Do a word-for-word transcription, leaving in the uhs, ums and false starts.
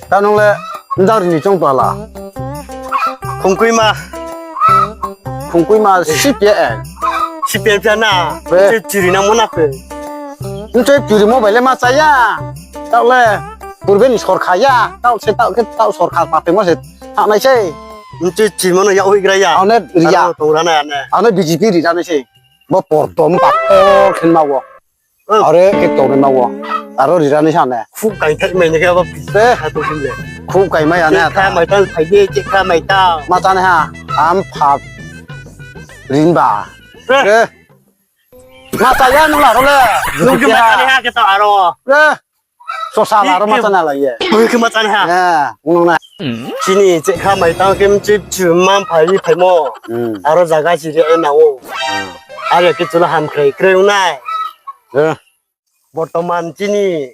Ta nung le njang ri ni choung tong la. Khungkuima. Khungkuima C P M. C P M pha na. Be. Chiri na mo na pe. Nchoi chiri mo bai le ma cha ya. Taoh le purbe ni sorkar ya. Taoh se taoh khe taoh sorkar papeimo se thanng nai sei. Nchoi chiri mo no ya hoih gra ya. Ano ri ya. Ano tong ra nai ane. Ano B J P ri ra nai sei. Bo pordom pator khe ma wo. Are khe tong nai ma wo. Aro ri ra nai sa ne. Khuh kaithai mai ni khe abo. Be. Khuh kaimai ya ne. Chekha mai tang phai di, chekha mai tang. Ma cha nai ha. Am pha rin ba. Be. Be. Ma cha ya nung la ro le. Nung khe ma cha nai ha khe tong aro. Be. Sosa la ro ma cha nai la ye. Nung khe ma cha nai ha. Nung na. Chini chekha mai tang khe mchi chu ma phai phaimo. Aro zaga chiri na o. Are khe chu la hamkrai krai ong nai. Bortoman chini